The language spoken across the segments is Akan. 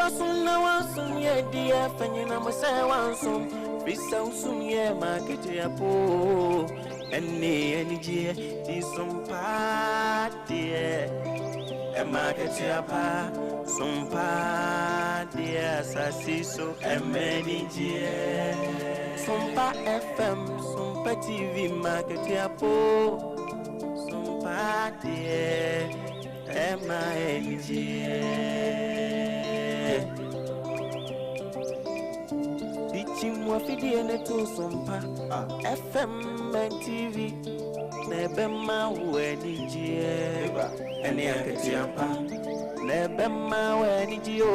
Wobɛsom na woasom yɛ deɛ fa nyina mo sɛ woansom firi sɛ wosom yɛ ma akatua po ɛne anigyeɛ nti som paa deɛ ɛma akatua pa som paa deɛ asase so ɛma anigyeɛ Sompa FM Sompa TV ma akatua po som paa deɛ ɛma anigyeɛ Dikyim wafidie ne to Sompa FM and TV na ɛbɛma wo anigyeɛ ɛne akatua pa na ɛbɛma wo anigyeɛ o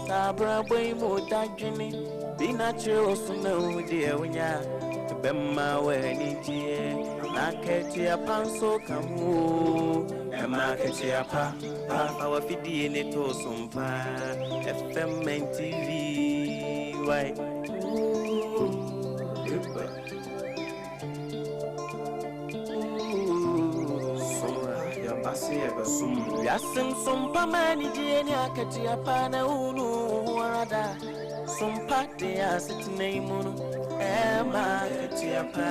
saa abrabɔ yi mu dadwene bi na kyerɛ wo so na wo deɛ wonya ɛbɛma wo anigyeɛ na akatua pa nso ka ho o ɛma akatua pa pa fa wafidie ne to Sompa FM and TV why. Wiase nsompa ma anigyeɛ ne akatua pa na wonu wo ho ara da sompa de asetena yi mu no ɛma akatua pa.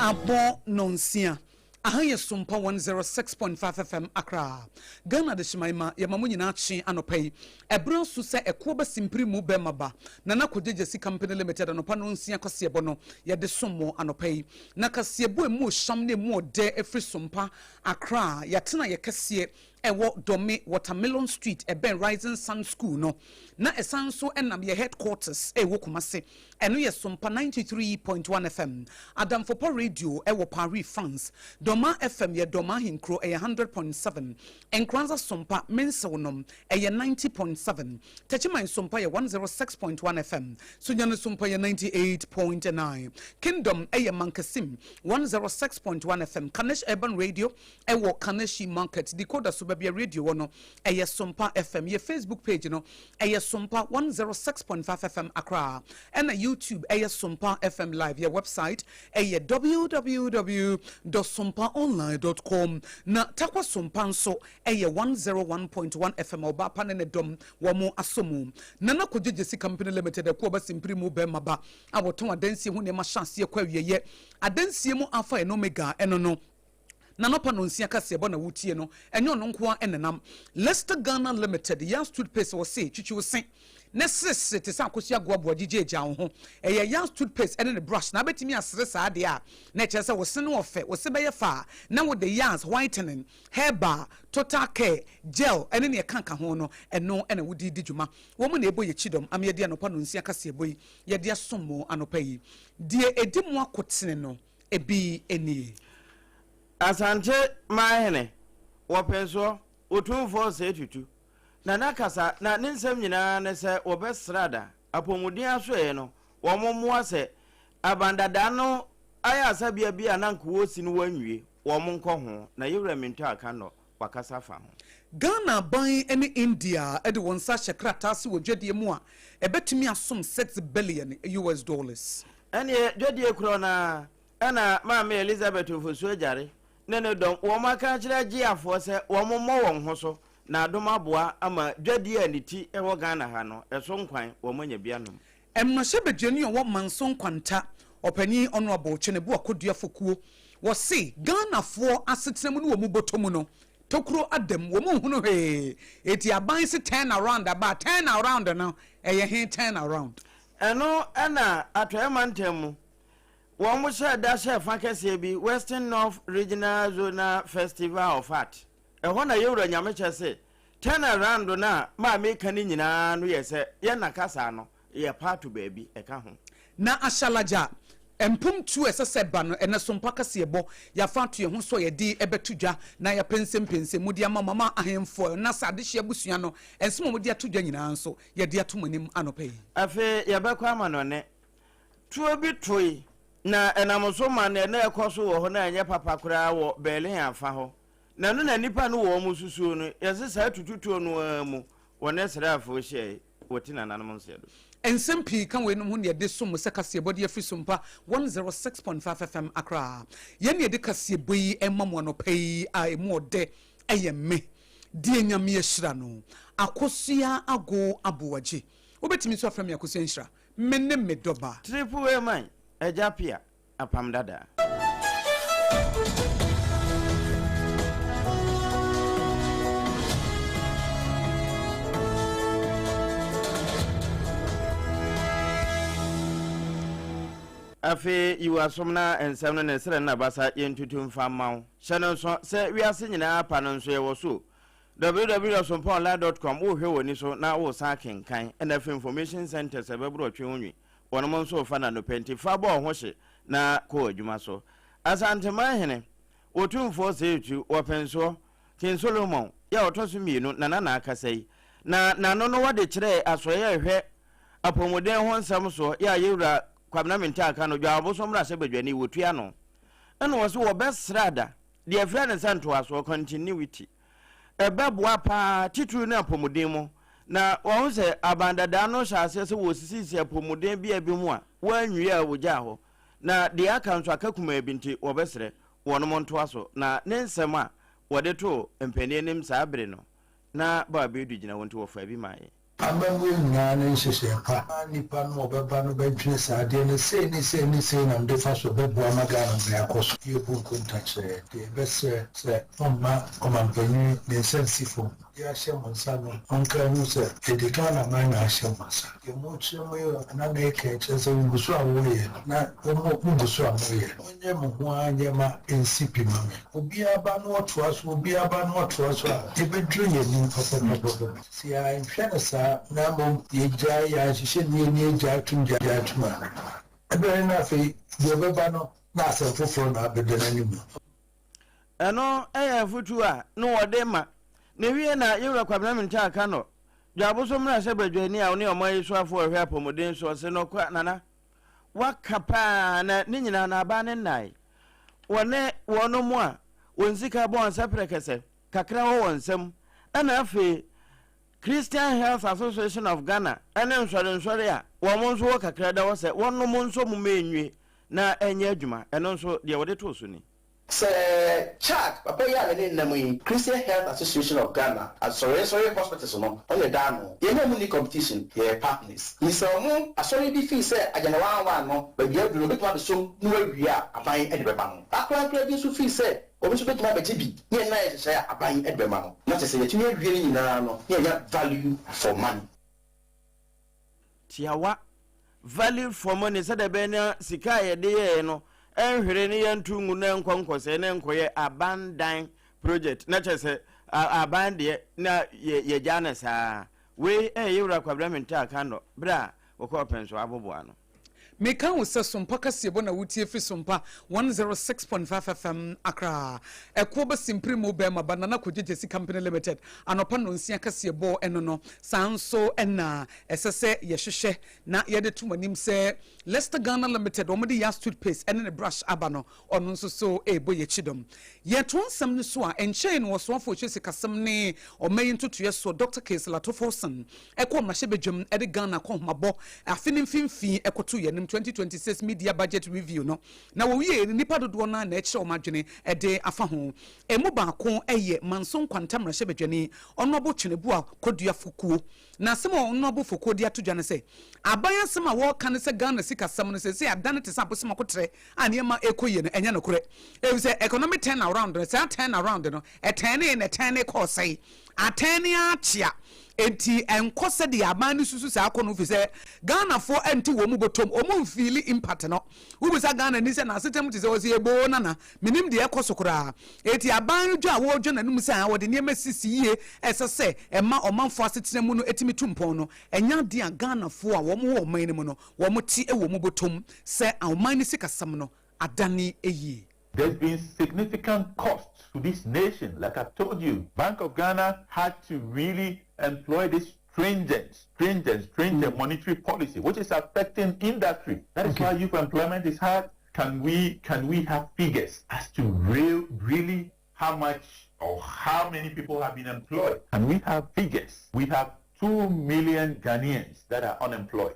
Abɔ nnɔnsia. Aha yɛ Sompa 106.5 FM Accra. Ghana Adehyeman ma yɛma mo nyinaa kye anɔpa yi. Ɛberɛ aso sɛ ɛkoɔ ba simpiri mu bɛrima ba. Nana Kogye Gyasi Company Limited anɔpa nnɔnsia kaseɛbɔ no yɛde som mo anɔpa yi. Na kaseɛbɔ ɛmu ɔhyam ne ɛmu ɔdɛ ɛfiri Sompa Accra yɛatena yɛ kɛseɛ ɛwɔ Dome Watermelon Street ɛbɛn Rising Sun School no na ɛsan nso ɛnam yɛ headquarters ɛwɔ Kumasi ɛno yɛ Sompa 93.1 FM Adamfopa Radio ɛwɔ Paris France Doma FM yɛ Doma Ahenkuro ɛyɛ 100.7 Nkoranza Sompa Mensew nom ɛyɛ 90.7 Techiman Sompa yɛ 106.1 FM Sunyani Sompa yɛ 98.9 Kingdom ɛyɛ Mankasim 106.1 FM Kanesh Urban Radio Ɛwɔ Kaneshie Market, decoder so baabi a radio wɔ no, ɛyɛ Sompa FM. Yɛ Facebook page no, ɛyɛ Sompa 106.5 FM Accra. Ɛna YouTube ɛyɛ Sompa FM Live. Yɛ website ɛyɛ www dot sompaonline dot com. Na Tarkwa Sompa nso ɛyɛ 101.1 FM a ɔbaa pa ne ne dɔm wɔn asɔ mu. Nana Kojo Gyasi Company Limited, Ɛkoɔ Basimpiri mu bɛrima ba a wɔtɔn adansie ho nneɛma hyɛ aseɛ kɔ awieɛ. Adansie mu Alpha and Omega ɛno no. N'anɔpa nonsia kaseɛbɔ na wotie no, ɛnyɛ ɔno nko ara na ɛnam. Leicester Ghana Limited, Yas Toothpaste Wɔse twitwi wo se na seresere te sɛ akosua goaboa gyigyaagyaa wo ho. Ɛyɛ Yas Toothpaste ne ne brush na abɛtumi asere saa deɛ a, na ɛkyerɛ sɛ wo se no ɔfɛ, wo se bɛyɛ fɛ a, na wode Yas Whitening, Herbal, Total Care, Gel ne nea ɛkaka ho no, ɛno na wode redi dwuma. Wɔn na ɛbɔ yɛn kyidɔm ama yɛde anɔpa nonsia kaseɛbɔ yi yɛde asom mo anɔpa yi. Deɛ ɛdi mu akotene no, Ebi nie. Asante manhene, wɔpensoɔ, Otumfoɔ Osei Tutu, na n'akasa na ne nsɛm nyinaa ne sɛ wɔbɛsrada apɔmuden asoɛeɛ no wɔn mmoa sɛ abandadaa no ayaresabea bi a na anka wɔresi no wɔanwie, wɔn nkɔ ho, na Yewura Minto Akannɔ wakasa afa ho. Ghana aban ne India de wɔn nsa ahyɛ krataa ase wɔ dwadie mu a ɛbɛtumi asom 6 billion US dollars. Ɛneɛ dwadie korɔ no ara ɛna Maame Elizabeth Ofosu Agyare ne ne dɔm wɔn aka akyerɛ Agyeafoɔ sɛ wɔn mmɔ wɔn ho so na adom aboa ama dwadie a ne ti wɔ Ghana ha no ɛso nkwan wɔn anya bi anom. Mmarahyɛbadwani a ɔwɔ Manso Nkwanta, Ɔpanin Honourable Tweneboa Kodua Fokuo, wɔse Ghanafoɔ asetena mu ne wɔn bɔtɔ mu no, tokuro ada mu, wɔn nhunu hwee, enti aban se turn around aba a, turn around no, ɛyɛ he turn around? Ɛno na Atɔeɛ Mantam mu, wɔhyɛɛ da hyɛɛ fa kɛseɛ bi, Western North Regional Zonal Festival of Art. Ɛhɔ na Yɛwura Nyamekyɛ se, Turn around no a maa meka no nyinaa no yɛ sɛ yɛn na kasa no yɛ paato baabi, ɛka ho. Na Ashalaja. Mpomtuo a ɛsɛ sɛ ɛba no, ɛnnɛ so mpo akaseɛbɔ, yɛafa ato yɛn ho so a yɛde bɛto dwa na yɛapɛnsɛmpɛnsɛm mu de ama mo, ama ahemfo a ɛnna sɛ adehyeɛ abusua no nsɛm a wɔde ato dwa nyinaa nso, yɛde ato mo anim anɔpa yi. Afei yɛbɛkɔ amanɔne. Tuo bi toe, na ɛnam so ma nea na ɛrekɔ so wɔ hɔ no anyɛ papa koraa wɔ Berlin afa hɔ. Na ɛno na nnipa no wɔ wɔn susuo no, yɛse saa tututuo no ara mu wɔne sraafoɔ hyiae wɔ ti nananom nseɛ do. Nsɛm pii ka weinom ho na yɛde som mo sɛ kaseɛbɔ de afiri Sompa 106.5 FM Accra. Yɛn na yɛde kaseɛbɔ yi rema mo anɔpa yi a ɛmu ɔdɛ yɛ me deɛ Nyame ahyira no Akosua Ago Aboagye. Wobɛtumi nso afrɛ me Akosua Nhyira. Me ne me dɔba. Triple A man, Agya Pia. Apam Dada. Afei yi w'asom na nsɛm no ne serɛ no n'abasa yɛntutu mfa mma wo. Hyɛ no nso sɛ wiase nyinaa pa no nso yɛwɔ so. www.sompaonline.com Wohwɛ w'ani so na woresan akenkan ɛna afei information centers a ɛbɛboro ɔtwe ho nwi Wɔnom nso refa no anɔpa nti fa bɔ wo ho hye na kɔ w'adwuma so. Asanteman hene, Otumfoɔ Seetu, Wɔpensoɔ, King Solomon, yɛ a ɔtɔ so mmienu, Nana na akasa yi. Na n'ano no wɔde kyerɛɛ asoɛeɛ a ɛhwɛ apɔmuden ho nsɛm soɔ yɛ a Yɛwura Kwabena Mintah Akano, Dwaboso mmarahyɛbadwani, wɔtua ano. Ɛna wɔse wɔbɛsra da deɛ ɛfrɛ no sɛ ntoasoɔ, continuity. Ɛbɛboa paa, titiriw ne apɔmuden mu. Na wɔahu sɛ aban dadaa no hyɛɛ aseɛ sɛ wɔresisisisi apɔmuden bea bi mu a wɔanwie a wɔgyaa hɔ, na deɛ aka nso aka kumaa bi nti wɔbɛsrɛ wɔnom ntoa so. Na ne nsɛm a wɔde too mpanin anim saa bere no, na Bawa Beidu gyina hɔ nti wɔfaa bi maa yɛn. Amammuo nyinaa ne nhyehyɛɛ pa. Na nnipa no a wɔbɛba no bɛdwene saa adeɛ no sei ne sei ne sei na mede fa so bɛboa ma Ghana man akɔ so. Yɛbu nkonta kyerɛ deɛ yɛbɛsrɛ sɛ momma ɔmanpanin ne nsa nsi fam. Deɛ ahyɛ mo nsa no monkae hu sɛ yɛde Ghana man na ahyɛ mo nsa. Deɛ mokyerɛ mu yi na meka yi kyerɛ sɛ mogu so a moreyɛ na mo mogu so a moreyɛ. Monyɛ mo ho ara nyɛ ma ɛnsi pi ma me. Obiara ba na ɔtoa so, obiara ba na ɔtoa so a, yɛbɛduru yɛn anim papapapapa. Sɛ yɛanhwɛ no saa, na mmom yɛgyae, yɛanhyehyɛ nnie na yɛgyae tom gyae tom a, ɛbɛyɛ na afei deɛ ɛbɛba no na asɛm foforɔ na abɛda n'anim. Ɛno yɛ afotu a na wɔde ma. Na ewie na Yewura Kwabena Mintah Akanor, Dwaboso mmarahyɛbadwani a ɔne ɔman yi soafo a ɔhwɛ apɔmuden so, ɔse nɔkwa Nana, waka paa na ne nyinaa no aba ne nnae. Wɔne wɔnom a wɔn sika bɔ wɔn nsa prɛkɛsɛ kakra wɔ wɔn nsam ɛna afei Christian Health Association of Ghana ne nsɔrensɔre a wɔn nso wɔ kakra da hɔ sɛ wɔnom nso moma ɛnwie na ɛnyɛ adwuma. Ɛno nso deɛ wɔde too so ni. Sɛ Chad, papa yi a me ne no nam yi, Christian Health Association of Ghana, asɔrensɔre hospitals no, ɔno na ɛda ano. Yɛne ɔmo nni competition, yɛyɛ partners. Nti sɛ ɔmo, asɔre bi feel sɛ Agenda 1 1 no, baabi aduru no, obetumi abesom na wawie a, aban de bɛma no. Akorankora bi nso feel sɛ obi nso betumi abɛgye bi na yɛne no ayɛ nhyehyɛe a, aban de bɛma no. Na kyerɛ sɛ yɛatumi awie ne nyinaa no, na yɛanya value for money. Tiawa, Value for money, sɛdeɛ ɛbɛyɛ na sika a yɛde yɛeɛ no ɛnhwere ne yɛnto ngu na ɛnkɔ nkɔsɛe na ɛnkɔyɛ abandan project na kyerɛ sɛ aban deɛ na yɛgyaa no saa. Wei ɛyɛ Yewura Kwabena Mintah Kandor berɛ a wɔkɔɔ Pɛnso aboboa no. Meka wo sɛ Sompa kaseɛbɔ na wotie firi Sompa 106.5 FM Accra. Ɛkoɔ ba simpiri mu bɛɛma ba Nana Kwadwo Gyasi Company Limited anɔpa nnɔnsia kaseɛbɔ ɛno no. Saa nso na ɛsɛ sɛ yɛhwehwɛ na yɛde to mo anim sɛ Lester Ghana Limited wɔn de Yas toothpaste ɛne ne brush aba no ɔno nso so ɛrebɔ yɛn kyidɔm. Yɛtoa nsɛm no so a, ɛnkyɛe no ɔsoafoɔ ɔhwɛ sikasɛm ne ɔma yi ntotoeɛ soɔ Dɔkta Cassiel Ato Forson kɔɔ mmarahyɛbadwam de Ghana akɔnhomabɔ afe no mfimfini kɔtoo yɛn anim 2026 Mid-Year Budget Review no, na wɔwieeɛ no nnipa dodoɔ no ara na ɛkyerɛ wɔn adwene de afa ho. Ɛmu baako yɛ Manso Nkwanta mmarahyɛbadwani Honourable Tweneboa Kodua Fokuo. Na asɛm a Honourable Fokuo de ato dwa ne sɛ, aban asɛm a wɔreka ne sɛ Ghana sikasɛm no seesei adane te sɛ abosom akoterɛ a nneɛma rekɔ yie no, ɛnyɛ nokorɛ. Efisɛ economic turn around no, saa turn around no, ɛtɛnee na ɛtɛnee kɔɔ sɛe. Atɛnee ara kyea. Enti ɛnkɔ sɛdeɛ aban no susu saa kɔ no firi sɛ Ghanafoɔ ɛnte wɔn mu bɔtɔm, wɔn nfiili impact no. Wobisa Ghanani sɛ n'asetena mu te sɛ ɔse eboo nana, mennim deɛ ɛkɔ so koraa. Enti aban no dwa a wɔredwa n'anom sɛ aa wɔde nneɛma sisi yie a ɛsɛ sɛ ɛma ɔmanfoɔ asetena mu no tumi tu mpɔn no, ɛnyɛ adeɛ a Ghanafoɔ a wɔn wɔ ɔman no mu no wɔn te wɔ mu bɔtɔm sɛ ɔman no sikasɛm no adane yie. There's been significant cost to this nation. Like I've told you, Bank of Ghana had to really employ this stringent, stringent, stringent monetary policy, which is affecting industry. That is why youth employment is hard. Can we, can we have figures as to real, really how much or how many people have been employed? Can we have figures? We have 2 million Ghanaians that are unemployed.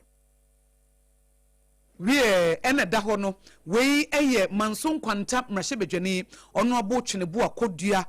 Wiɛ, ɛna ɛda hɔ no, wei yɛ Manso Nkwanta mmarahyɛbadwani, Honourable Tweneboa Kodua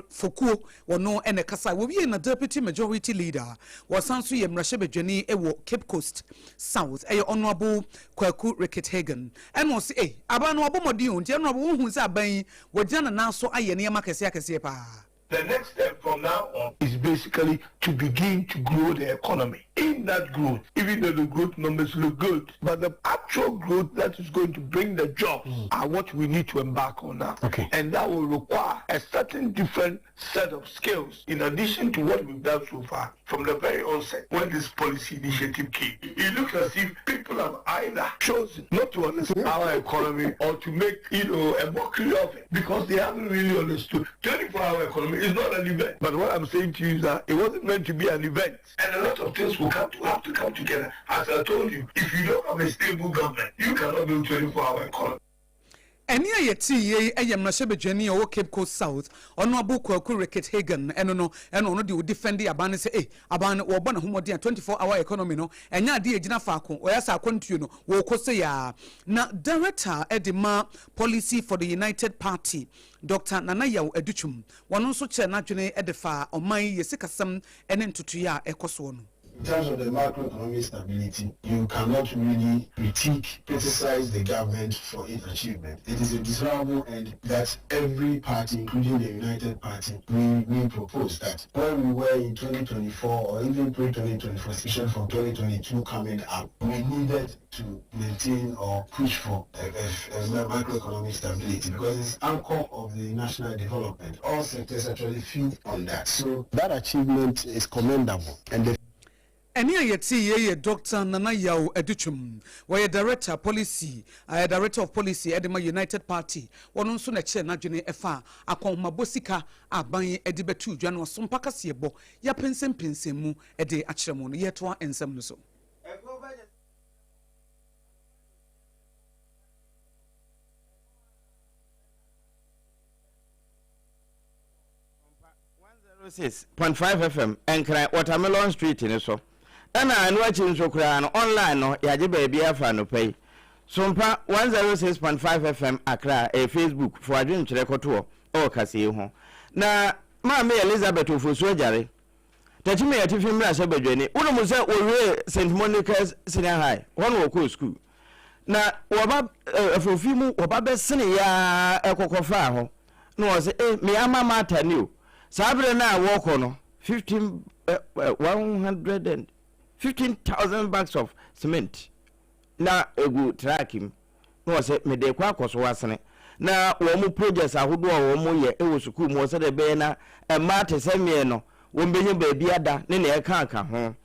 Fokuo, ɔno na ɛkasae. Wɔwiee na Deputy Majority Leader, ɔsan nso yɛ mmarahyɛbadwani wɔ Cape Coast South, ɛyɛ Honourable Kwaku Rickett Hagan. Ɛna ɔse, ei, aban no wabɔ mmɔden o, nti Honourable wonhuu sɛ aban yi wagyina ne nan so ayɛ nneɛma akɛseɛ akɛseɛ paa? The next step from now on is basically to begin to grow the economy. In that growth, even though the growth numbers look good, but the actual growth that is going to bring the jobs mm. are what we need to embark on now. Okay. And that will require a certain different set of skills in addition to what we've done so far from the very onset when this policy initiative came. It looks as if people have either chosen not to understand our economy or to make, you know, a mockery of it because they haven't really understood. 24-hour economy is not an event. But what I'm saying to you is that it wasn't meant to be an event. And a lot of things will come to have to come together. As I told you, if you don't have a stable government, you cannot build 24-hour economy. Ɛnne a yɛtee yei yɛ mmarahyɛbadwani a ɔwɔ Cape Coast South, Honourable Kwaku Rickett Hagan, ɛno no, ɛna ɔno deɛ ɔdifɛnde aban no sɛ ei, aban no wɔrebɔ ne ho mmɔden a 24 hour economy no ɛnyɛ adeɛ a ɛgyina faako, wɔyɛ sɛ akwantuo no wɔrekɔ sei ara. Na Director de ma Policy for the United Party, Doctor Nana Yaw Adutwum, ɔno nso kyerɛɛ n'adwene de faa ɔman yi yɛ sikasɛm ne ntotoeɛ a ɛkɔ soɔ no. In terms of the macroeconomic stability, you cannot really critique, criticize the government for its achievement. It is a desirable end that every party, including the United Party, we, we propose that where we were in 2024 or even pre-2024, especially from 2022 coming up, we needed to maintain or push for a, a, a macroeconomic stability because it's anchor of the national development. All sectors actually feed on that. So that achievement is commendable. And the Ɛnne a yɛtee yei yɛ Dɔkta Nana Yaw Adutwum. Ɔyɛ Director, Policy, Director of Policy de ma United Party. Ɔno nso na ɛkyerɛɛ n'adwene ɛfa akɔnhomabɔ sika a aban de bɛtoo dwa no asompa kaseɛbɔ yɛapɛnsɛmpɛnsɛm mu de akyerɛ mo no. Yɛretoa nsɛm no so. 106.5 FM, Nkran, Watermelon Street no so. Ɛna ɛno akyi nso koraa no, online no, yɛagye baabi afa anɔpa yi. Sompa 106.5 FM Accra, ɛyɛ Facebook, fo adwenkyerɛ kɔtoɔ ɛwɔ kaseɛ yi ho. Na Maame Elizabeth Ofosu Agyare, Tekyeme Atifi Mmarahyɛbadwani, wonim sɛ wɔwiee St. Monica's Senior High, hɔ na wɔkɔɔ sukuu. Na wɔba afofi mu, wɔba bɛsene yɛ ara ɛkɔkɔ faa hɔ. Na wɔn sɛ, eh, me ama Martha ni o. Saa berɛ no a wɔkɔ no, 15, 100 and 15,000 bags of cement na egu truck mu. Na wɔsɛ mede kɔ akɔ so asene. Na wɔn projects ahodoɔ a wɔn yɛ wɔ sukuu mu hɔ sɛdeɛ ɛbɛyɛ na mmaa te sɛ meɛ no wɔn bɛnya baabi ada ne nea ɛka ka ho.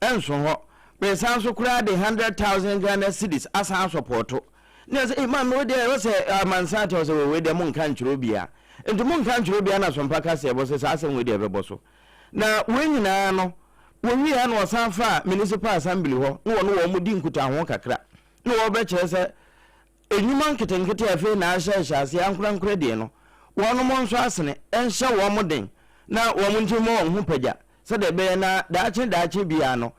Ɛnso hɔ, mesan so koraa de 100,000 Ghana cedis asan asɔpɔɔto. Na yɛ sɛ, ee maame wei deɛ ɛwɔ sɛ amansan ate sɛ wei deɛ monka nkyerɛ obiara. Nti monka nkyerɛ obiara na Sompa kaseɛ bɔ sɛ saa asɛm wei deɛ ɛbɛbɔ so. Na wei nyinaa no, wɔwieɛ na wɔsan faa Municipal Assembly hɔ na wɔne wɔn di nkutaho kakra. Na wɔbɛkyerɛ sɛ nnwuma nketenkete a afei na ahyɛhyɛ aseɛ ankorankorɛ deɛ no, wɔnom nso asene nhyɛ wɔn den na wɔn nti mmɔ wɔn ho pagya sɛdeɛ ɛbɛyɛ na daakye daakye biara no,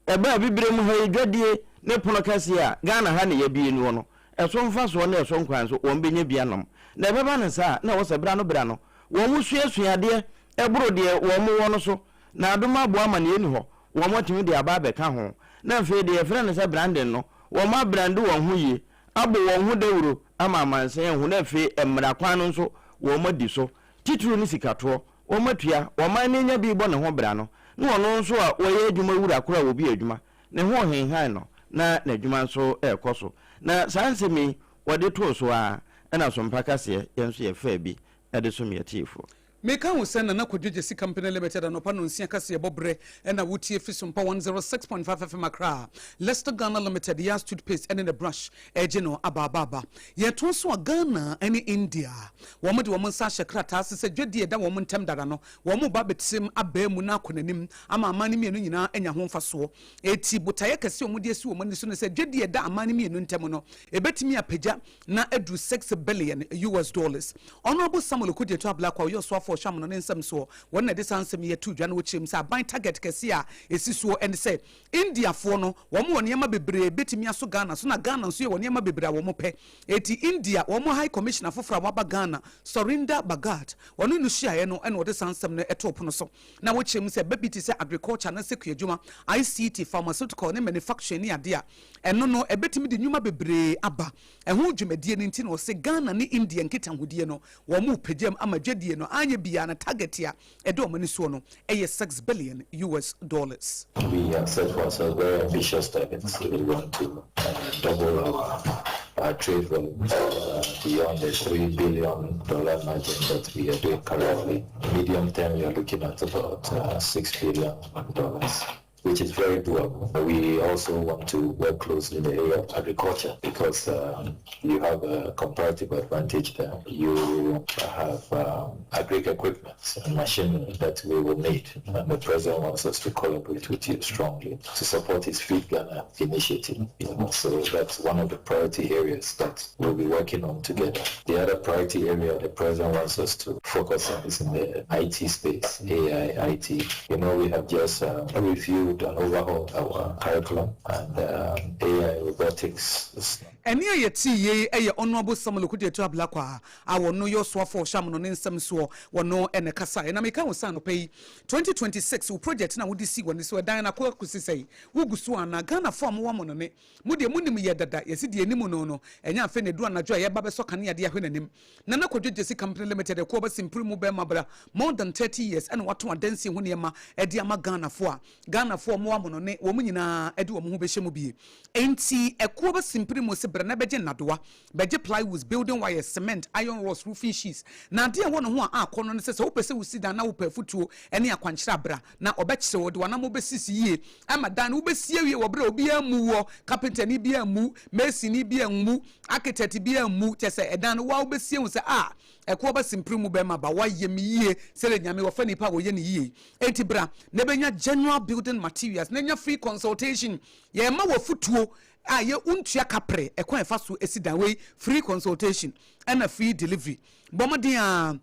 ɛba Abibirem ha yi dwadie ne pono kɛseɛ a Ghana ha na yɛabue noɔ no, ɛso mfasoɔ ne ɛso nkwan nso wɔn bɛnya bi anom. Na ɛbɛba no saa a, na ɛwɔ sɛ berɛ ano berɛ ano wɔn suasua adeɛ boro deɛ wɔn wɔ no so, na adom aboa ama nea ɛnni hɔ wɔn atumi de aba abɛka ho. Na afei deɛ yɛfrɛ no sɛ branding no, wɔn abrande wɔn ho yie, abɔ wɔn ho dawuro ama amansan ahu, na afei mmara kwan no nso wɔn adi so, titiriw ne sikatoɔ, wɔn atua, ɔman no anya bi rebɔ ne ho bra no. Na ɔno nso a ɔyɛ adwuma wura koro a obi adwuma, ne ho rehenhan no na n'adwuma nso rekɔ so. Na saa nsɛm yi wɔde too so ara na Sompa Kaseɛ yɛn nso yɛfaa bi de som yɛn atiefoɔ. Meka wo sɛ Nana Kwadwo Gyasi Company Limited anɔpa nonsia kaseɛbɔ berɛ na wotie fi Sompa 106.5 FM Accra. Leicester Ghana Limited Yas toothpaste ne ne brush regye no abaabaaba. Yɛtoa so a Ghana ne India wɔn de wɔn nsa ahyɛ krataa ase sɛ dwadie a ɛda wɔn ntam dada no wɔn reba abɛtirim abaa mu na akɔ n'anim ama aman no mmienu nyinaa anya ho mfasoɔ. Eti botaeɛ kɛseɛ a wɔde asi wɔn ani so ne sɛ dwadie a ɛda aman no mmienu ntam no ɛbɛtumi apagya na aduru 6 billion US dollars. Honourable Samuel Okudzeto Ablakwa a ɔyɛ ɔsoafoɔ ɔhwɛ amanɔne nsɛm soɔ, wɔn na ɛde saa nsɛm yi ato dwa na wɔkyerɛ mu sɛ aban target kɛseɛ a ɛsi soɔ ne sɛ Indiafoɔ no wɔn wɔ nneɛma bebree bɛtumi aso Ghana so na Ghana nso yɛwɔ nneɛma bebree a wɔn pɛ. Eti India wɔn High Commissioner foforɔ a waba Ghana, Surinder Bhagat, wɔne no hyiaeɛ no na wɔde saa nsɛm no too pono so na wɔkyerɛ mu sɛ ɛba bi te sɛ agriculture anaasɛ kuadwuma, ICT, pharmaceutical ne manufacturing ne adeɛ a ɛno no ɛbɛtumi de nnwuma bebree aba. Ɛho dwumadie no nti na ɔse Ghana ne India nkitahodie no wɔn repagya mu ama dwadie no anyɛ biara no target a ɛda wɔn ani soɔ no yɛ 6 billion US dollars. We have set for ourselves very ambitious targets. We want to double our trade volumes beyond the $3 billion margin that we are doing currently. Medium term, we are looking at about $6 billion, which is very doable. We also want to work closely in the area of agriculture because you have a comparative advantage there. You have agri equipment and machinery that we will need. And the president wants us to collaborate with you strongly to support his Feed Ghana initiative. So that's one of the priority areas that we'll be working on together. The other priority area the president wants us to focus on is in the IT space, AI, IT. We have just reviewed and overhauled our curriculum and AI robotics. Ɛne a yɛte yei ɛyɛ Honourable Samuel Okudzeto Ablakwa a wɔno yɛ ɔsoafoɔ ɔhyɛ amono ne nsɛm soɔ, wɔno ɛne kasa. Ɛna meka wo sɛ anɔpa yi 2026 wo project na wode si wɔne so ɛdan no akɔ akɔsi sɛi wogu so ana? Ghanafoɔ a mowɔ amono ne mo deɛ monim yɛ dada, yɛsi deɛ anim no ɛnyɛ afei na ɛdu anadwo a yɛba bɛsɔ kanea de ahwɛ n'anim. Nana Kwadwo Gyesi Company Limited ɛkoɔ bɛsi mu bɛrima bra more than 30 years ɛna wato adansie ho nneɛma ɛde ama Ghanafoɔ a Ghanafoɔ mo amono ne wɔn nyinaa ɛde wɔn ho bɛhyɛ mu bie. Enti ɛkoɔ bɛsi mu sɛ brɛ na bɛgye nnadoa, bɛgye plywoods, building wires, cement, iron rods, roofing sheets. Na adeɛ a ɛwɔ ne ho a akɔ no ne sɛ wopɛ sɛ wosi dan na wopɛ afutuo ne akwankyerɛ abra na ɔbɛkyerɛ wo de wanam wobɛsisi yie ama dan no wobɛsi awie wɔ berɛ a obiara mmu wɔ carpenter biara mmu, mason biara mmu, architect biara mmu, kyɛ sɛ ɛdan no waa wobɛsie hu sɛ a ɛkoɔ bɛsi mpere mu bɛrima ba wayɛ me yie sɛdeɛ Nyame wɔfa nipa a wɔyɛ ne yie. Enti bra na ɛbɛnya general building materials na nya free consultation. Yɛma wɔ afutuo a yɛ wontua kapre ɛkwan ɛfa so esi dan wei, free consultation ɛna free delivery. Bɔ mmɔden a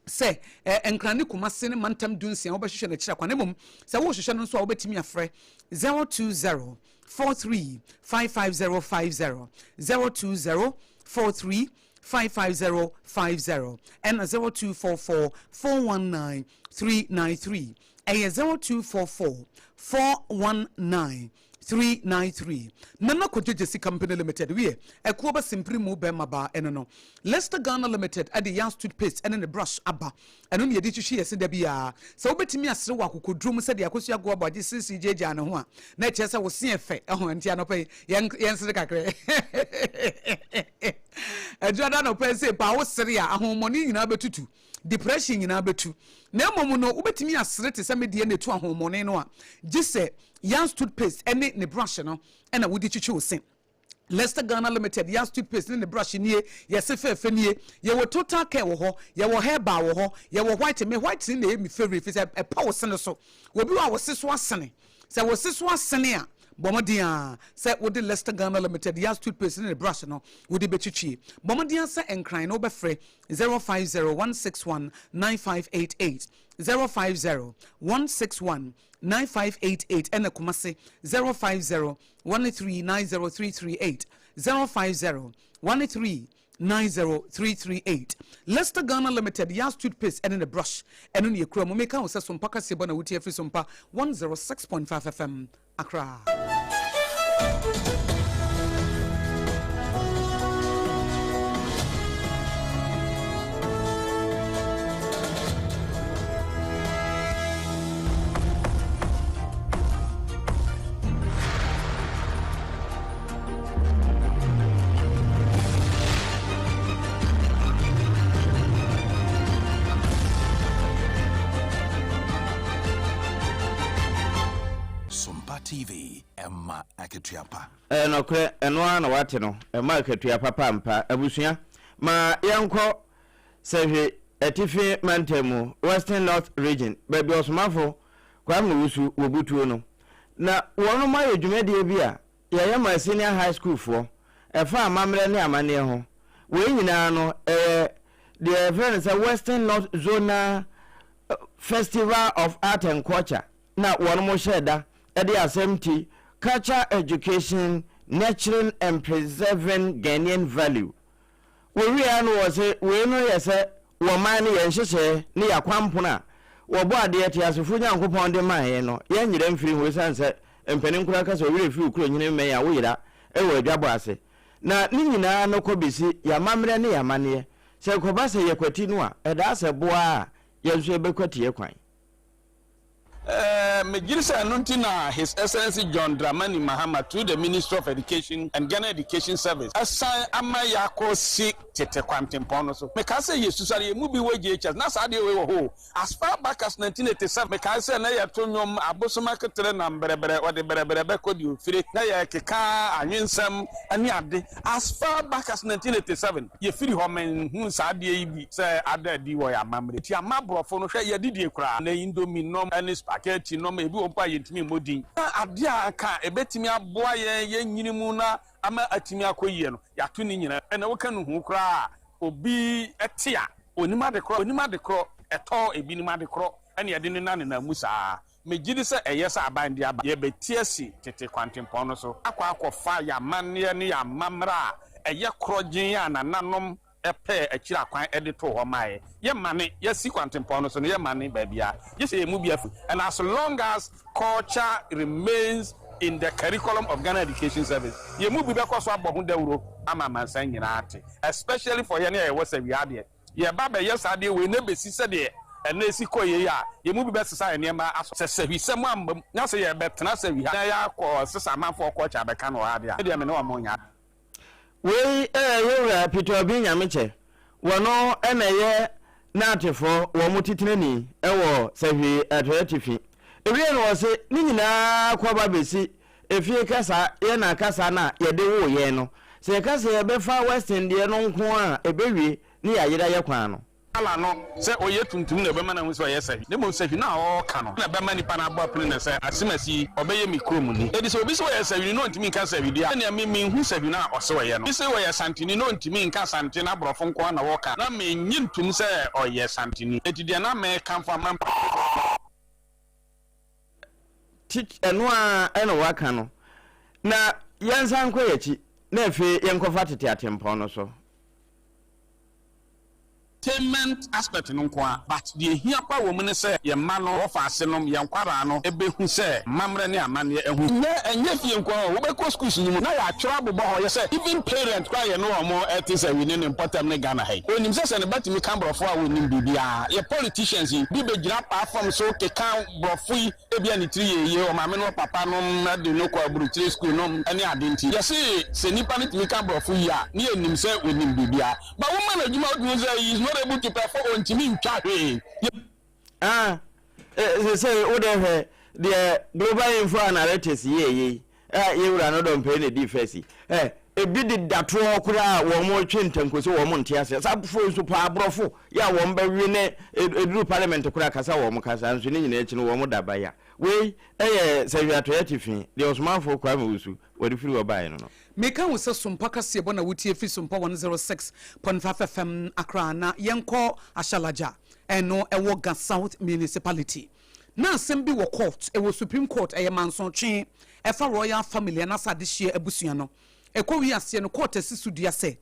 sɛ Nkran ne Kumase ne mantam 16 wobɛhwehwɛ n'akyiri akwan. Mmom sɛ wohwehwɛ no nso a, wobɛtumi afrɛ 020 43 55050, 020 43 55050, ɛna 0244 419 393. Ɛyɛ 0244 419 393. Nana Kwadwo Gyesi Company Limited wiɛ ɛkoɔ bɛ simpiri mu bɛrima baa. Ɛno no Leicester Ghana Limited ɛde Yas toothpaste ɛne ne brush aba. Ɛno ne yɛde twitwi yɛse da biara sɛ wobɛtumi asere wɔ akokoduro mu sɛdeɛ Akosua agoa bɔ agye sirisi gyagyaa ne ho a, na ɛkyerɛ sɛ wo se ɛfɛ ɛho. Nti anɔpa yi yɛnsere kakra. Adwuada anɔpa yi sɛ paa wo sere a, ahommɔne nyinaa bɛtutu, depression nyinaa bɛtu. Na mmom no wobɛtumi asere te sɛ medeɛ na ɛtu ahommɔne no a, gye sɛ Yas toothpaste ɛne ne brush no ɛna wode twitwi wo se. Leicester Ghana Limited Yas toothpaste ne ne brush nie. Yɛse fɛɛfɛ nie. Yɛwɔ Total Care wɔ hɔ, yɛwɔ herbal wɔ hɔ, yɛwɔ white. Me white ne na ɛyɛ me favourite fi sɛ ɛpa wo sene so. Obi wɔ a wɔse so asene, sɛ wɔse so asene a, bɔ mmɔden a sɛ wode Leicester Ghana Limited Yas toothpaste ne ne brush no wode bɛtwitwie. Bɔ mmɔden a sɛ Nkran no wobɛfrɛ 050 161 9588, 050 161 9588, ɛna Kumase 050 1390338, 050 1390338. Leicester Ghana Limited Yas toothpaste ɛne ne brush, ɛno ne yɛkura mu. Meka wo sɛ Sompa kaseɛ bɔ na wotie afiri Sompa 106.5 FM Accra. TV, ɛma akatua pa. Ɛyɛ nɔkorɛ, ɛno ara na wate no, ɛma akatua papa ampa. Abusua, ma yɛnkɔ Sɛhwe Atifi Mantam mu, Western North Region, baabi Ɔsomafo Kwame Owusu wɔ butuo no. Na wɔnom ayɛ dwumadie bi a yɛyɛ ma Senior High School foɔ, ɛfa amammerɛ ne amanneɛ ho. Wei nyinaa no, ɛyɛ deɛ yɛfrɛ no sɛ Western North Zonal Festival of Art and Culture na wɔnom hyɛɛ da de asɛm ti Culture Education, Nurturing and Preserving Ghanaian Value. Wɔwieɛ ara no wɔse wei no yɛ sɛ wɔ man no yɛn nhyehyɛɛ ne yɛn akwampono a wɔbɔ adeɛ teasefo Nyankopɔn de maa yɛn no yɛnyera mfiri ho ɛsiane sɛ mpanin koraa ka sɛ wo werɛ firi wo kuro nyini mmɛn a woyera wɔ adwabɔ ase na ne nyinaa no kɔ bɛsi yɛn amammerɛ ne yɛn amanneɛ. Sɛ ɛkɔba sɛ yɛkwati no a ɛdaa sɛ boa a yɛn nso yɛbɛkwati yɛn kwan. Eh, megyedi sɛ ɛno nti na His Excellency John Dramani Mahama through the Ministry of Education and Ghana Education Service asan ama yɛakɔ si tete kwantempɔn no so. Mekae sɛ yɛsusuare, yɛn mu bi wɔ JHS, na saa adeɛ wei wɔ hɔ o. As far back as 1987, mekae sɛ na yɛto nnwom Abosom aketere nam brɛbrɛ, ɔde brɛbrɛ bɛkɔ deɛ ofire, na yɛkeka anwensɛm ne ade. As far back as 1987, yɛfiri hɔ, menhuu saa adeɛ yi bi sɛ ada adi wɔ yɛn amammerɛ. Nti ama aborɔfo no, hwɛ, yɛadidie koraa, nnɛ indomie nom ne spaghetti nom, ebi wɔ mpo a yɛntumi mmɔ din. Na adeɛ a anka ɛbɛtumi aboa yɛn yɛn nyini mu na ama atumi akɔ yie no, yɛato ne nyinaa. Ɛnnɛ woka nuhu koraa a, obi te a, ɔnnim adekorɔ, ɔnnim adekorɔ, ɛtɔ ebinom adekorɔ na yɛde nenanenam mu saa. Megye di sɛ ɛyɛ sɛ aban de aba. Yɛbɛti asi tete kwantempɔn no so akɔ akɔfa yɛn amanneɛ ne yɛn amammerɛ a ɛyɛ korɔgyenn a nananom pɛɛ akyiri akwan de too hɔ maeɛ. Yɛmmane, yɛasi kwantempɔn no so no, yɛmmane baabiara, gye sɛ yɛn mu bi afi. And as long as culture remains in the curriculum of Ghana Education Service, yɛn mu bi bɛkɔ so abɔ ho dawuro ama amansan nyinaa ate, especially for yɛn a yɛwɔ sawia adeɛ. Yɛba bɛyɛ saa adeɛ wei na ɛbɛsi sɛdeɛ ɛnnɛ ɛsi kɔ yei a, yɛn mu bi bɛsesa yɛn nneɛma asɔ. Sɛ sahwisɛm amma mu na sɛ yɛrebɛtena sahwi ha na yɛakɔ sesa amanfoɔ culture abɛka no wɔ ha deɛ a, me deɛ me ne wɔn nyɛ. Wei yɛ Yewura Peter Obi Nyamekyɛ, wɔno na ɛyɛ Naatefoɔ wɔn titenani wɔ Sahwi Atɔeɛ Atifi. Ewiei no wɔse ne nyinaa kɔba bɛsi efie kasa yɛ na kasa no a yɛde woo yɛn no. Sɛ yɛka sɛ yɛbɛfa Western deɛ no nko a ɛbɛwie ne yɛayera yɛ kwan no. Allah no, sɛ ɔyɛ tuntum na ɛbɛma no ahu sɛ ɔyɛ sahwi, na mmom sahwi no a ɔreka no na ɛbɛma nipa no abɔ apini no sɛ asemasi yi, ɔbɛyɛ me kurom ni. Enti sɛ obi se ɔyɛ sahwini na ɔntumi nka sahwi deɛ a, ɛnneɛ me menhu sahwi no a ɔse ɔyɛ no. Obi se ɔyɛ Santeni na ɔntumi nka Sante na aborɔfo nko ara na wɔka, na mennye ntom sɛ ɔyɛ Santeni. Enti deɛ na merekamfo ama. Tit ɛno ara na wɔaka no. Na yɛnsan nkɔ yɛn akyi, na afei yɛnkɔfa tete atempɔn no so. Entertainment aspect no nko ara but deɛ ɛhia paa wɔ mu ne sɛ yɛn mma no, wɔfa ase nom, yɛn nkwadaa no bɛhu sɛ amammerɛ ne amanneɛ ɛho hia. Ɛnyɛ fie nko ara o, wobɛkɔ schools no mu na yɛatwerɛ abobɔ hɔ, yɛ sɛ even parent koraa yɛne wɔn te sɛ within ne mpɔtam ne Ghana ha yi, ɔnim sɛ sɛ ne ba tumi ka borɔfo a ɔnim biribiara. Yɛ politicians yi bi bɛgyina platform so keka borɔfo yi Ebia ne tiri yɛ yie, ɔmaame ne ɔpapa nom de no kɔ aburukyire sukuu nom ne ade nti. Yɛse sɛ nipa no tumi ka borɔfo yie a, ne yɛnim sɛ ɔnim biribiara. But woma no adwuma a wotumi hu sɛ he is not able to perform, ɔntumi ntwa hwee. Yɛ. Ah, sesei wo deɛ hwɛ deɛ Global Info Analytics yɛɛ yei a yɛn wura no dɔmpɛi na ɛdii first yi. Eh, ebi deda toɔ hɔ koraa a wɔn retwe ntankuo sɛ wɔn nte aseɛ. Saa afoforɔ nso paa aborɔfo yɛ a wɔn bɛwe ne ɛduru parliament koraa kasa wɔn kasa nso ne nyinaa akyi no wɔn da ba ya. Wei yɛ sɛhwiatɔeɛ atifi deɛ ɔsomafoɔ Kwame Owusu wɔde firi hɔ baeɛ no no. Meka wo sɛ Sompa kaseɛbɔ na wotie firi Sompa 106.5 FM Accra na yɛnkɔ Ashalaja ɛno ɛwɔ Ga South Municipality. Na asɛm bi wɔ court, ɛwɔ Supreme Court, ɛyɛ mansotwe ɛfa Royal Family anaasɛ adehyeɛ abusua no. Ɛkɔ wie aseɛ no, court asi so dua sɛ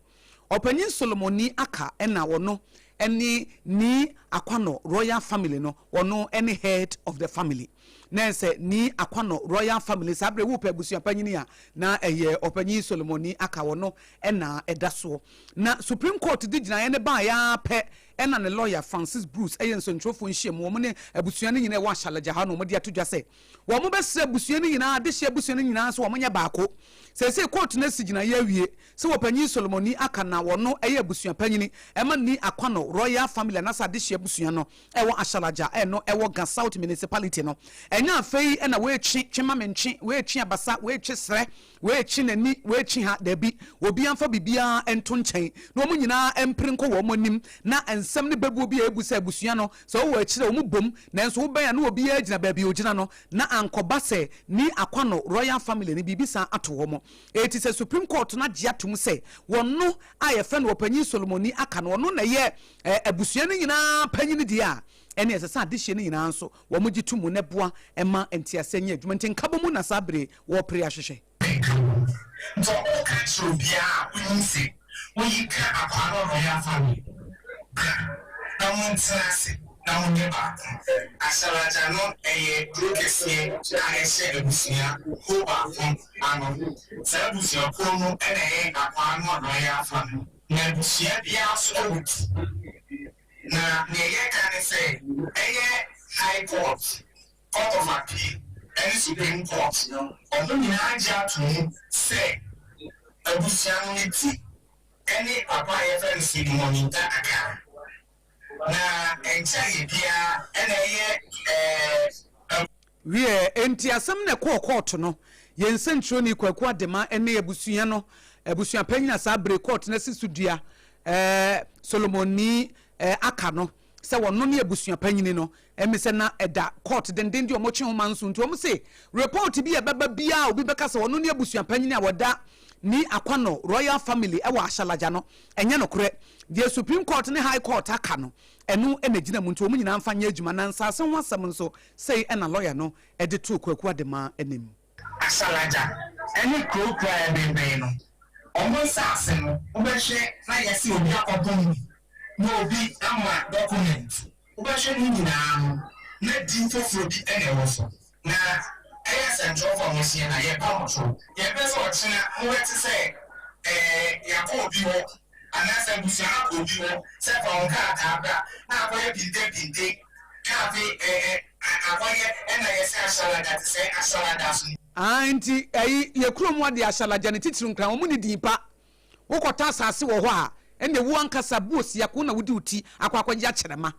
Ɔpanyin Solomon Nii Aka ɛna ɔno ɛne Nii Akwanɔ Royal Family no, ɔno ɛne head of the family. Na ɛsɛ Nii Akwanɔ Royal Family, saa berɛ wopɛ abusua panyini a, na ɛyɛ Ɔpanyin Solomon Nii Aka, ɔno ɛna ɛda soɔ. Na Supreme Court de gyinaeɛ no baeɛ ara pɛ Ɛna ne lɔya Francis Bruce yɛ nsɛntwerɛfoɔ nhyiamu, wɔn ne abusua no nyinaa ɛwɔ Ashalaja ha na wɔde ato dwa sɛ wɔn bɛsrɛ abusua no nyinaa, adehyeɛ abusua no nyinaa sɛ wɔn nyɛ baako. Seesei kɔɔto no asi gyinaeɛ awie sɛ wɔpanyin Solomon Nii Aka na wɔno yɛ abusua panyini ɛma Nii Akwano Royal Family anaasɛ adehyeɛ abusua no ɛwɔ Ashalaja ɛno ɛwɔ Ga South Municipality no. Ɛnyɛ afei na woetwe twe ma mentwe, woetwe abasa, woetwe serɛ, woetwe n'ani, woetwe ha, dabi, obiara mfa biribiara nto nkyɛn na wɔn nyinaa mpere nkɔ wɔn anim na nsɛm ne bɛbuo bi a ebu sɛ abusua no, sɛ wowɔ akyire a wɔn bom, nanso wobɛn a na obiara gyina baabi a ogyina no, na ankɔba sɛ Nii Akwano Royal Family no biribi san ato wɔn. Enti sɛ Supreme Court no agye atom sɛ wɔno a yɛfrɛ no Ɔpanyin Solomon Aka no, ɔno na ɛyɛ abusua no nyinaa panyin deɛ a, ɛnneɛ ɛsɛ sɛ adehyeɛ no nyinaa nso wɔgye to mu na ɛboa ma nteaseɛ nyɛ adwuma. Nti nkabɔmu na saa bere yi wɔrepere ahwehwɛ. Nkabom. Nti ɔmo ka kyerɛ obiara a onim se woyi ka akwaa no royal family bra na mo ntena ase na mo nyɛ baako. Ahyalagya no ɛyɛ kuro kɛseɛ a ɛhyɛ abusua kuo baako ano. Saa abusua kuo no na ɛyɛ akwaa no royal family. Na abusua biara nso wɔ ti. Na nea yɛka ne sɛ ɛyɛ High Court, Court of Appeal ne Supreme Court, wɔn nyinaa gye ato mu sɛ abusua no ne ti ne papa a yɛfrɛ no Solomon Nta Akaa. Na ɛnkyɛreɛ biara na ɛyɛ ɛɛ. Wiɛ, enti asɛm no ɛkɔɔ kɔɔto no, yɛn nsɛnkyerɛwni Kwaku Adema ne abusua no abusuapanyin a saa bere kɔɔto no asi so dua, eh, Solomon Nii eh, aka no sɛ ɔno ne abusuapanyin no, ɛme sɛ na ɛda kɔɔto denden de wɔn twe ho manso nti wɔn se report bi a ɛbɛba biara a obi bɛka sɛ ɔno ne abusuapanyin a wɔda Nii Akwano Royal Family wɔ Ahyalagya no, ɛnyɛ nokorɛ. Deɛ Supreme Court ne High Court aka no, ɛno na ɛgyina mu nti wɔn nyinaa mfa nyɛ adwuma. Na nsaase ho asɛm nso, Sei na lɔya no de too Kwaku Ademaa anim. Asalagya ne kuro kuro a ɛbɛnbɛn no, wɔn nsaase no wobɛhwɛ na yɛse obi akɔtɔn bi na obi ama document, wobɛhwɛ ne nyinaa no na din foforɔ bi na ɛwɔ so. Na ɛyɛ asɛntwerɛfoɔ a moahyia ha, yɛpa mo kyɛw, yɛmpɛ sɛ ɔkyena mobɛte sɛ ɛɛ yɛakɔ obi hɔ anaasɛ abusua no akɔ obi hɔ sɛ fa wo nkrataa bra na akɔyɛ pintepinte na afei ɛ ɛ akɔyɛ ɛna yɛsɛ ahyalagya te sɛ ahyalagya so. Aah nti ɛyi yɛ kurom ha deɛ ahyalagya ne titiriw nkran wɔn nni din pa wokɔtɔ asaase wɔ hɔ a ɛnna wo ankasa bu osiako na wode wo ti akɔ akɔgye akyerɛma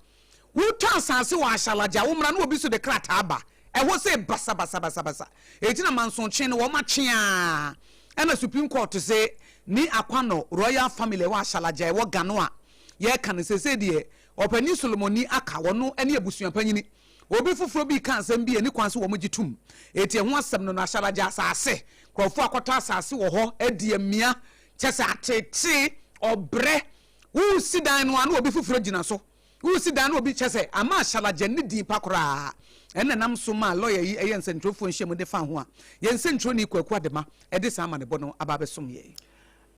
wotɔ asaase wɔ ahyalagya wo mmra na obi nso de krataa ba ɛhɔ sɛ basabasabasabasa eti na mansotwe no wɔn atwe aa ɛna supreme court se ni akwanɔ royal family ɛwɔ ahyalagya ɛwɔ Gano a yɛka no sese deɛ Ɔpanin Solomoni aka, ɔno ne abusua panyini. Obi foforɔ bi reka asɛm bi a ɛnni kwan sɛ wɔgye tom. Enti ɛho asɛm no no, Ahyalagya asase, nkurɔfoɔ akɔtɔ asase wɔ hɔ adi amia, kyerɛ sɛ ateetee, ɔbrɛ. Woresi dan no a na obi foforɔ gyina so. Woresi dan na obi, kyerɛ sɛ ama Ahyalagya nni din pa koraa. Ɛno na ɛnam so maa lɔya yi yɛ nsɛntwerɛfoɔ nhyiamu de faa ho a yɛn nsɛntwerɛni Kwaku Adema de saa amanebɔ no aba abɛsom yɛn.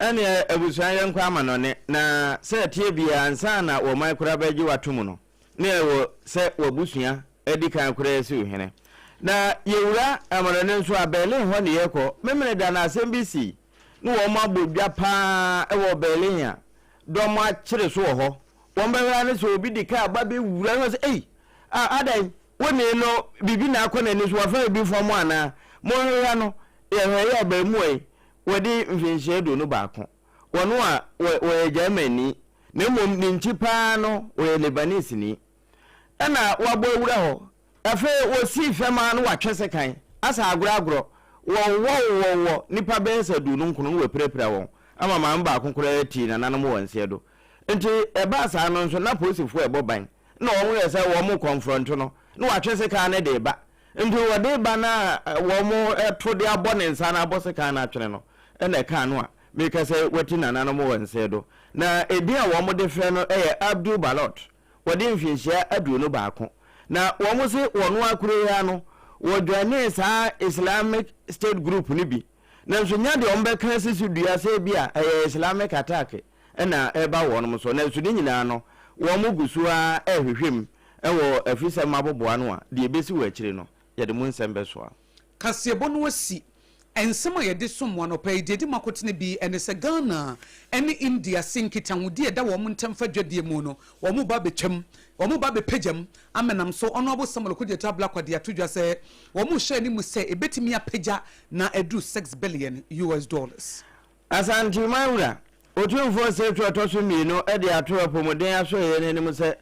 Ɛneɛ abusua yɛnkɔ amanɔne na sɛ ɛteɛ biaa ansa na wɔman koraa bɛgye wo atom no na ɛwɔ sɛ w'abusua adi kan koraa asi wo hene. Na yɛwura amanɔne nso a Berlin hɔ ne yɛkɔ. Memeneda no asɛm bi sii ne wɔn abɔ dwa paa wɔ Berlin a dɔm akyere so wɔ hɔ. Wɔn bɛhwɛ ara ne sɛ obi de kaa ba bɛwura ne hɔ sɛ ei ah adɛn wo nee no biribi na akɔ n'ani so wafa biribi fam anaa? Monhwehwɛ no yɛhwɛ yɛ abarimuwa yi Wadi mfinhyia 21. Wɔn a wɔyɛ Germanni, na mmom ne nkyi paa no ɔyɛ Lebaneseni. Ɛna wabɔ awura hɔ. Afei wɔsii fam ara na watwe sekan asa agorɔ agorɔ. Wɔwowɔwowɔ nnipa bɛyɛ sɛ 29 na wɔapirapira wɔn ama maame baako koraa tii nananom wɔ nseɛ do. Nti ɛbaa saa no nso na polisifoɔ ɛbɔ ban na wɔyɛ sɛ wɔn kɔnfrɔnto no na watwe sekan no de reba. Nti wɔde ba no a wɔto de abɔ ne nsa no abɔ sekan no atwene no na ɛkaa no a meka sɛ wati nananom wɔ nsee do. Na edin a wɔde frɛ no yɛ Abdul Balot, wɔde mfinhyia 21. Na wɔn se wɔn ara kuro yi ara no wɔdwanee saa Islamic State group no bi. Nanso nya deɛ wɔbɛka asi so dua sɛ ebia ɛyɛ Islamic attack na ɛreba wɔn so. Nanso ne nyinaa no wɔn gu so ara rehwehwɛ mu Wɔ afisɛm aboboano a, deɛ ɛbɛsi wɔ akyire no, yɛde mu nsɛm bɛsoa. Kaseɛbɔ no asi. Nsɛm a yɛde som mo anɔpa yi, deɛ ɛdi mu akotene bi ne sɛ Ghana ne India se nkitahodie a ɛda wɔn ntam fa dwadie mu no, wɔn reba abɛtwam, wɔn reba abɛpagya mu. Amenam so, Honourable Samuel Okudzeto Ablakwa de ato dwa sɛ wɔn rehyɛ anim sɛ ɛbɛtumi apagya na aduru six billion US dollars. Asanteman Wura, Otumfoɔ Setu a ɔtɔ so mmienu de ato apɔmuden asoɛeɛ no anim sɛ,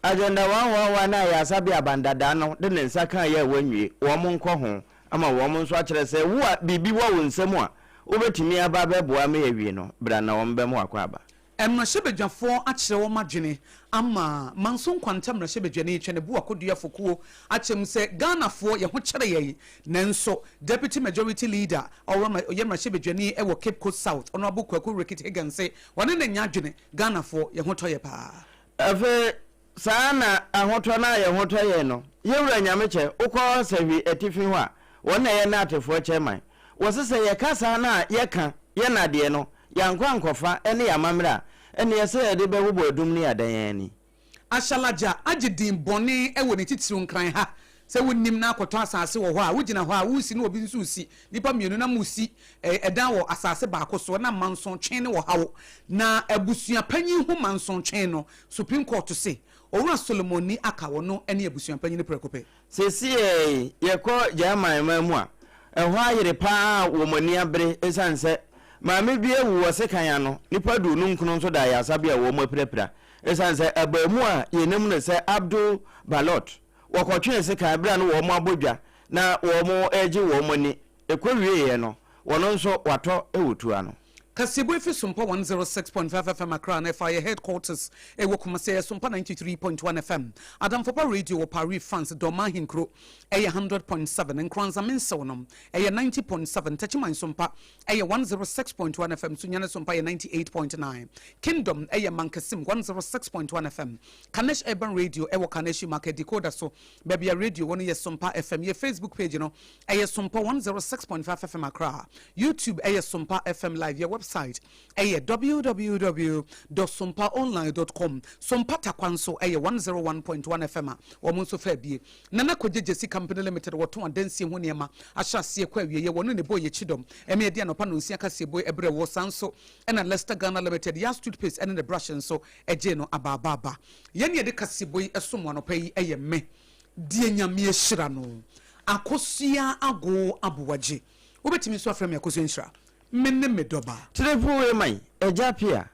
Agenda 111 a Ayaresabea Abandadaa no de ne nsa kaeɛ a wɔanwie, wɔn nkɔ ho ama wɔn nso akyerɛ sɛ wo a biribi wɔ wo nsam a wobɛtumi aba abɛboa ma yɛawie no, bra na wɔbɛma w'akwaaba. Mmarahyɛbadwafoɔ akyerɛ wɔn adwene ama Manso Nkwanta mmarahyɛbadwani Twene Boa Kodua Fokuo akyɛ mu sɛ Ghanafoɔ yɛn ho kyere yɛn nanso Deputy Majority Leader a ɔyɛ mmarahyɛbadwani wɔ Cape Coast South Honourable Kwaku Rickit Higgins se wɔne no nyɛ adwene Ghanafoɔ yɛn ho tɔ yɛ paa. Afei saa na ahotɔ no a yɛn ho tɔ yɛn no, yɛn Wura Nyamekyɛ, wokɔ Sahwi atifi hɔ a, wɔn na ɛyɛ Naatefoɔ chairman. Wɔse sɛ yɛka saa no a yɛka, yɛn adeɛ no, yɛankɔ ankɔfa ɛne yɛn amammerɛ a, ɛneɛ sɛ yɛde bɛbobɔ adum ne yɛadan yɛn ani. Ashalaja agye din bɔne wɔ ne titiriw Nkran ha. Sɛ wonnim na akɔtɔ asase wɔ hɔ a, wogyina hɔ a woresi na obi nso resi. Nnipa mmienu na moresi dan wɔ asase baako so na mansotwe ne ɔhaw. Na abusua panyin ho mansotwe no, Supreme Court se Owura Solomon Ni Aka ɔno ne abusua panyin prɛko pɛ. Seesei yɛkɔ German man mu a, ɛhɔ ayere paa a wɔn ani abere esiane sɛ maame bi awu wɔ sekan ano, nnipa 29 nso da ayaresabea a wɔapirapira esiane sɛ abaamuwa a yɛnim no sɛ Abdul Balot wɔkɔtwee sekan bere a na wɔabɔ dwa na wɔregye wɔn ani. Ɛkɔwieeɛ no, wɔn nso wɔatɔ wɔ tuo ano. Kaseɛbɔ efi Sompa 106.5 FM Accra na ɛfa yɛ headquarters ɛwɔ Kumasi ɛyɛ Sompa 93.1 FM. Adamfopa Radio wɔ Paris, France, Dɔma Ahenkuro ɛyɛ 100.7, Nkoranza Mensew nom ɛyɛ 90.7, Techiman Sompa ɛyɛ 106.1 FM, Sunyani Sompa yɛ 98.9, Kingdom ɛyɛ Mankasim 106.1 FM, Kanesh Urban Radio ɛwɔ Kaneshi Market Decoder so, baabi a radio wɔ no yɛ Sompa FM. Yɛ Facebook page no ɛyɛ Sompa 106.5 FM Accra. YouTube ɛyɛ Sompa FM Live. Yɛ website ɛyɛ www dot sompaonline dot com. Sompa Takwa nso ɛyɛ 101.1 FM a wɔn nso fa abie. Nana Kogye Gyesi Company Limited wɔtɔn adansie ho nneɛma ahyɛ aseɛ kɔ awieɛ. Wɔn ne bɔ yɛ kyidɔm ɛma yɛde anɔpa nonsia kaseɛbue ɛbrɛ wɔ. Saa nso ɛna Lester Ghana Limited Yas Toothpaste ɛne ne brush nso ɛgyee no abaabaaba. Yɛn ne yɛde kaseɛbɔ yi ɛsom wo anɔpa yi ɛyɛ me deɛ Nyame ahyira no Akosua Agoo Aboagye. Wobɛtumi nso afrɛ me Akosua Nhyira. Me ne me dɔba. Triple A man, Agya Pia.